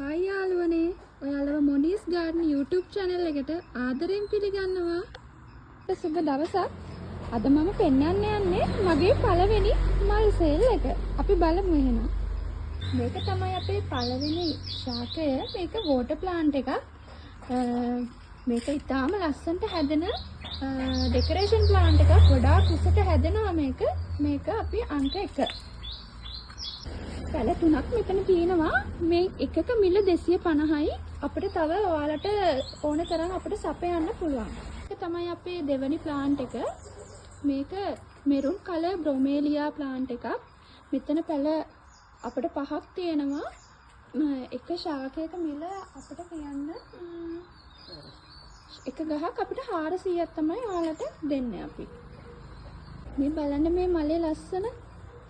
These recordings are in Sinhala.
හායි යාළුවනේ, ඔයාලව මොනීස් ගාඩන් YouTube channel එකට ආදරෙන් පිළිගන්නවා. සුබ දවසක්. අද මම පෙන්වන්න යන්නේ මගේ පළවෙනි මල් සේල් එක. අපි බලමු එහෙනම්. මේක තමයි අපේ පළවෙනි ශාකය. මේක වෝටර් ප්ලාන්ට් එකක්. මේක ඉතාම ලස්සනට හැදෙන ඩෙකරේෂන් ප්ලාන්ට් එකක්. ගොඩාක් උසට හැදෙනවා මේක. මේක අපි අංක 1. පැල තුනක් මෙතන තියෙනවා. මේ එකක මිල 250යි. අපිට තව ඔයාලට ඕන තරම් අපිට සපයන්න පුළුවන්. මේක තමයි අපේ දෙවනි ප්ලාන්ට් එක. මේක මෙරුන් කලර් බ්‍රොමේලියා ප්ලාන්ට් එකක්. මෙතන පැල අපිට පහක් තියෙනවා. එක ශාකයක මිල අපිට කියන්න එක ගහක් අපිට 400ක් තමයි ඔයාලට දෙන්නේ අපි. මේ බලන්න මේ මලේ ලස්සන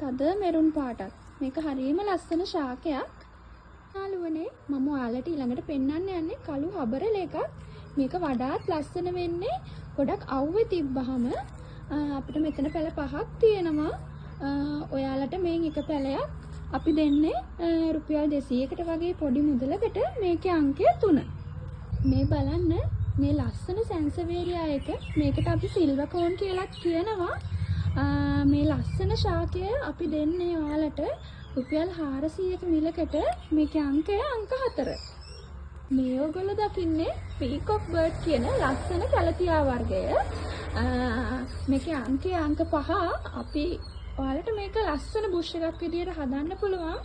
තද මෙරුන් පාටක්. මේක හරියම ලස්සන ශාකයක්. යාළුවනේ, මම ඔයාලට ඊළඟට පෙන්වන්න යන්නේ කළු හබරල එකක්. මේක වඩාත් ලස්සන වෙන්නේ ගොඩක් අවුවේ තිබ්බහම. අපිට මෙතන පැල පහක් තියෙනවා. ඔයාලට මේන් එක පැලයක් අපි දෙන්නේ රුපියල් 200කට වගේ පොඩි මුදලකට. මේකේ අංකය 3. මේ බලන්න මේ ලස්සන සැන්සවේරියා එක. මේකට අපි සිල්වර් කෝන් කියලාත් කියනවා. මේ ලස්සන ශාකය අපි දෙන්නේ ඔයාලට රුපියල් 400ක මිලකට. මේකේ අංකය අංක 4. මේ ඔයගොල්ලෝ දකින්නේ පීකොක් බර්ඩ් කියන ලස්සන කැලතියා වර්ගය. මේකේ අංකය අංක 5. අපි ඔයාලට මේක ලස්සන බුෂ් එකක් විදියට හදන්න පුළුවන්.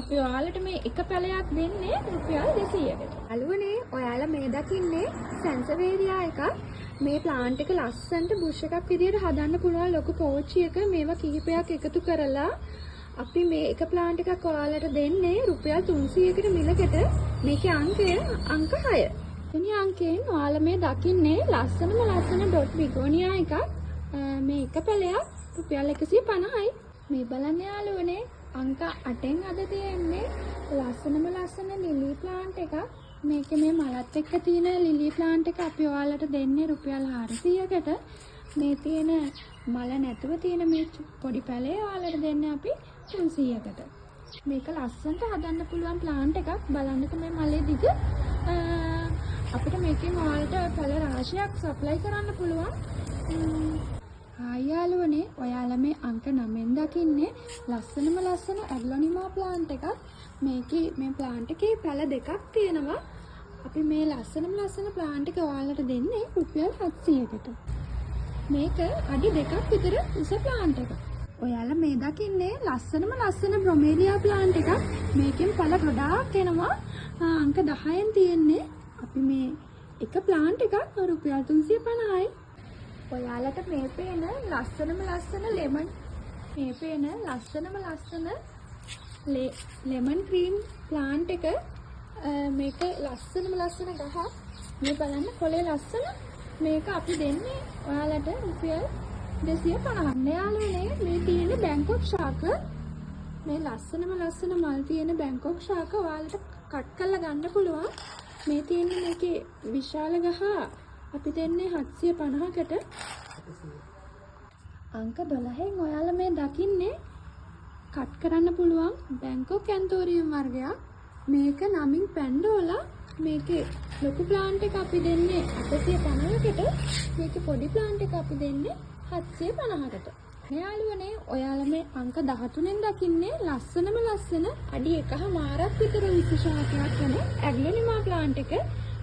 අපි ඔයාලට මේ එක පැලයක් දෙන්නේ රුපියල් 200කට. යාළුවනේ, ඔයාලා මේ දකින්නේ සැන්සවේරියා එකක්. මේ ප්ලාන්ට් එක ලස්සනට බුෂ් එකක් විදියට හදන්න පුළුවන් ලොකු පෝච්චියක මේවා කිහිපයක් එකතු කරලා අපි මේ එක ප්ලාන්ට් එකක් ඔයාලට දෙන්නේ රුපියල් 300කට මිලකට. මේකේ අංකය අංක 6. තුනි අංකයෙන් ඔයාලා මේ දකින්නේ ලස්සනම ලස්සන ඩොට් බිගෝනියා එකක්. මේ එක පැලයක් රුපියල් 150යි. මේ බලන්න යාළුවනේ, අංක 8න් අද තියෙන්නේ ලස්සනම ලස්සන ලිලි ප්ලාන්ට් එකක්. මේකේ මේ මලත් එක්ක තියෙන ලිලි ප්ලාන්ට් එක අපි ඔයාලට දෙන්නේ රුපියල් 400කට. මේ තියෙන මල නැතුව තියෙන මේ පොඩි පැලේ ඔයාලට දෙන්නේ අපි 300කට. මේක ලස්සනට හදන්න පුළුවන් ප්ලාන්ට් එකක්. බලන්නකෝ මේ මලේ දිග. අපිට මේකෙන් ඔයාලට පැල රාශියක් සප්ලයි කරන්න පුළුවන්. හායි යාළුවනේ, ඔයාලා මේ අංක 9න් දකින්නේ ලස්සනම ලස්සන ඇග්ලොනිමා ප්ලාන්ට් එකක්. මේකේ මේ ප්ලාන්ට් එකේ පැල දෙකක් තියෙනවා. අපි මේ ලස්සනම ලස්සන ප්ලාන්ට් එක ඔයාලට දෙන්නේ රුපියල් 700කට. මේක අඩි දෙකක් විතර උස ප්ලාන්ට් එකක්. ඔයාලා මේ දකින්නේ ලස්සනම ලස්සන බ්‍රොමේලියා ප්ලාන්ට් එකක්. මේකෙන් පැල ගොඩාක් එනවා. අංක 10න් තියෙන්නේ. අපි මේ එක ප්ලාන්ට් එකක් රුපියල් 350යි. ඔයාලට මේ පේන ලස්සනම ලස්සන ලෙමන්, මේ පේන ලස්සනම ලස්සන ලෙමන් ක්‍රීම් ප්ලාන්ට් එක. මේක ලස්සනම ලස්සන ගහක්. මේ බලන්න කොලේ ලස්සන. මේක අපි දෙන්නේ ඔයාලට රුපියල් 250ක්. යාළුවනේ, මේ තියෙන බැංකොක් ශාක. මේ ලස්සනම ලස්සන මල් තියෙන බැංකොක් ශාක ඔයාලට කට් කරලා ගන්න පුළුවන්. මේ තියෙන්නේ මේකේ විශාල ගහ අපි දෙන්නේ 750කට. අංක 12න් ඔයාලා මේ දකින්නේ කට් කරන්න පුළුවන් බැංකොක් ඇන්තෝරියම් වර්ගයක්. මේක නමින් පැන්ඩෝලා. මේකේ ලොකු ප්ලාන්ට් එක අපි දෙන්නේ 850කට. මේකේ පොඩි ප්ලාන්ට් එක අපි දෙන්නේ 750කට. යාළුවනේ, ඔයාලා මේ අංක 13න් දකින්නේ ලස්සනම ලස්සන අඩි එකහමාරක් විතර උස ශාකයක් වන ඇග්ලොනිමා ප්ලාන්ට් එක.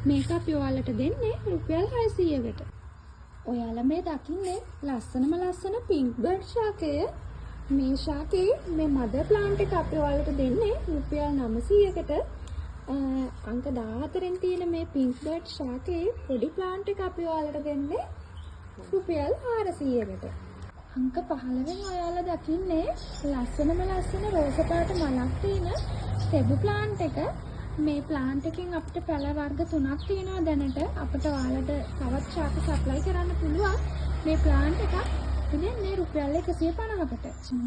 මේක අපි ඔයාලට දෙන්නේ රුපියල් 600කට. ඔයාලා මේ දකින්නේ ලස්සනම ලස්සන පින්ක් බර්ඩ් ශාකය. මේ ශාකේ මේ මදර් ප්ලාන්ට් එක අපි ඔයාලට දෙන්නේ රුපියල් 900කට. අංක 14න් තියෙන මේ පින්ක් බර්ඩ් ශාකේ පොඩි ප්ලාන්ට් එක අපි ඔයාලට දෙන්නේ රුපියල් 400කට. අංක 15න් ඔයාලා දකින්නේ ලස්සනම ලස්සන රෝස පාට මලක් තියෙන සෙබු ප්ලාන්ට් එක. මේ ප්ලාන්ට් එකෙන් අපිට පැල වර්ග තුනක් තියෙනවා දැනට. අපිට ඔයාලට තවත් ශාක සප්ලයි කරන්න පුළුවන්. මේ ප්ලාන්ට් එකක් අපි දෙන්නේ රුපියල් 150කට.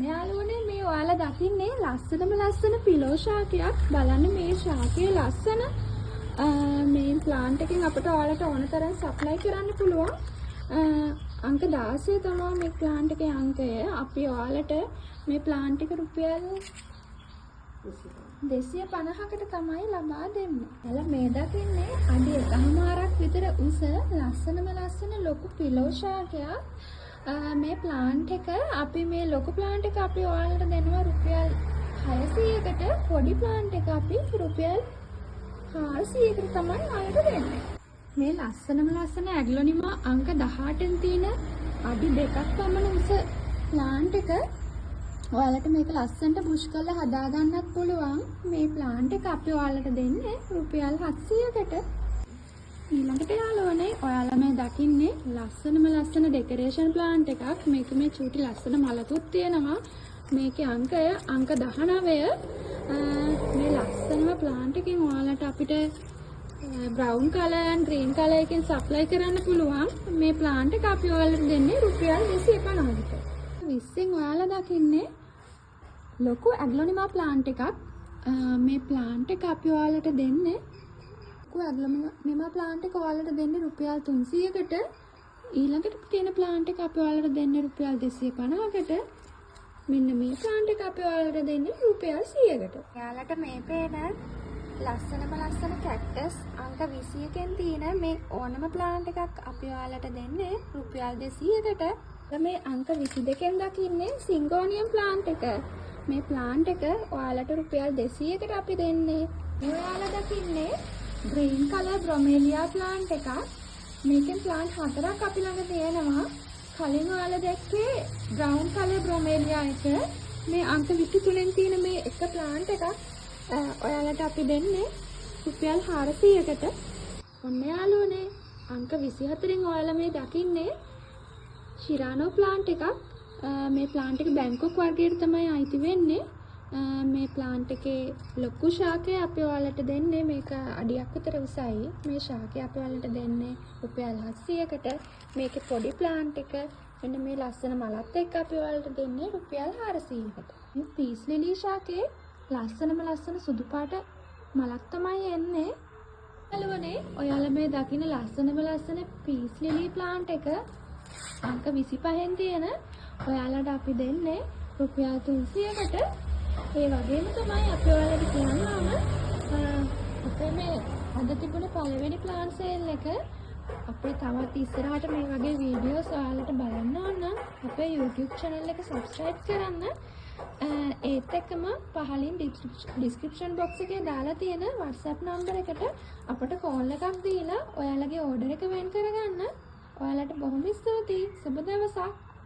යාළුවනේ, මේ ඔයාලා දකින්නේ ලස්සනම ලස්සන පිලෝ ශාකයක්. බලන්න මේ ශාකයේ ලස්සන. මේ ප්ලාන්ට් එකෙන් අපිට ඔයාලට ඕන තරම් සප්ලයි කරන්න පුළුවන්. අංක 16 තමයි මේ ප්ලාන්ට් එකේ අංකය. අපි ඔයාලට මේ ප්ලාන්ට් එක රුපියල් 250කට තමයි ලබා දෙන්නේ. ඔයාලා මේ දකින්නේ අඩි 1.5ක් විතර උස ලස්සනම ලස්සන ලොකු පිලෝ ශාකයක්. මේ ප්ලාන්ට් එක අපි මේ ලොකු ප්ලාන්ට් එක අපි ඔයාලට දෙනවා රුපියල් 600කට. පොඩි ප්ලාන්ට් එක අපි රුපියල් 400කට තමයි ඔයාලට දෙන්නේ. මේ ලස්සනම ලස්සන ඇග්ලොනිමා අංක 18න් තියෙන අඩි 2ක් පමණ උස ප්ලාන්ට් එක ඔයාලට මේක ලස්සනට බුෂ් කරලා හදාගන්නත් පුළුවන්. මේ ප්ලාන්ට් එක අපි ඔයාලට දෙන්නේ රුපියල් 700කට. ඊළඟට යාළුවනේ, ඔයාලා මේ දකින්නේ ලස්සනම ලස්සන ඩෙකරේෂන් ප්ලාන්ට් එකක්. මේක මේ චූටි ලස්සන මලකුත් තියෙනවා. මේකේ අංකය අංක 19. මේ ලස්සනම ප්ලාන්ට් එකෙන් ඔයාලට අපිට brown colour and green colour එකෙන් සප්ලයි කරන්න පුළුවන්. මේ ප්ලාන්ට් එක අපි ඔයාලට දෙන්නේ රුපියල් 250කට. 20න් ඔයාලා දකින්නේ ලොකු ඇග්ලොනිමා ප්ලාන්ට් එකක්. මේ ප්ලාන්ට් එක අපි ඔයාලට දෙන්නේ, ලොකු ඇග්ලොනිමා ප්ලාන්ට් එක ඔයාලට දෙන්නේ රුපියල් 300කට. ඊළඟට තියෙන ප්ලාන්ට් එක අපි ඔයාලට දෙන්නේ රුපියල් 250කට. මෙන්න මේ ප්ලාන්ට් එක අපි ඔයාලට දෙන්නේ රුපියල් 100කට. ඔයාලට මේ පේන ලස්සනම ලස්සන කැක්ටස් අංක 21න් තියෙන මේ ඕනම ප්ලාන්ට් එකක් අපි ඔයාලට දෙන්නේ රුපියල් 200කට. මේ අංක 22න් දකින්නේ සිංගෝනියම් ප්ලාන්ට් එක. මේ ප්ලාන්ට් එක ඔයාලට රුපියල් 200කට අපි දෙන්නේ. මේ ඔයාලා දකින්නේ ග්‍රීන් කලර් බ්‍රොමේලියා ප්ලාන්ට් එකක්. මේකෙන් ප්ලාන්ට් හතරක් අපි ළඟ තියෙනවා. කලින් ඔයාලා දැක්කේ බ්‍රවුන් කලර් බ්‍රොමේලියා එක. මේ අංක 23න් තියෙන මේ එක ප්ලාන්ට් එකක් ඔයාලට අපි දෙන්නේ රුපියල් 400කට. ඔන්න යාළුවනේ, අංක 24න් ඔයාලා මේ දකින්නේ ශිරානෝ ප්ලාන්ට් එකක්. මේ ප්ලාන්ට් එක බැංකොක් වර්ගයට තමයි අයිති වෙන්නේ. මේ ප්ලාන්ට් එකේ ලොකු ශාකය අපි ඔයාලට දෙන්නේ, මේක අඩියක් විතර උසයි. මේ ශාකය අපි ඔයාලට දෙන්නේ රුපියල් 700කට. මේකේ පොඩි ප්ලාන්ට් එක මෙන්න මේ ලස්සන මලත් එක්ක අපි ඔයාලට දෙන්නේ රුපියල් 400කට. මේ පීස් ලිලි ශාකේ ලස්සනම ලස්සන සුදු පාට මලක් තමයි එන්නේ. යාළුවනේ, ඔයාලා මේ දකින ලස්සනම ලස්සන පීස් ලිලි ප්ලාන්ට් එක අංක 25න් තියෙන ඔයාලට අපි දෙන්නේ රුපියල් 300කට. ඒ වගේම තමයි අපි ඔයාලට කියන්න ඕන, අපේ මේ අද තිබුණ පළවෙනි ප්ලාන්ට් සේල් එක. අපේ තවත් ඉස්සරහට මේ වගේ වීඩියෝස් ඔයාලට බලන්න ඕන නම් අපේ YouTube channel එක subscribe කරන්න. ඒත් එක්කම පහලින් ඩිස්ක්‍රිප්ෂන් බොක්ස් එකේ දාලා තියෙන WhatsApp number එකට අපට කෝල් එකක් දීලා ඔයාලගේ ඕඩර් එක වෙන් කරගන්න. ඔයාලට බොහොම ස්තුතියි. සුබ දවසක්.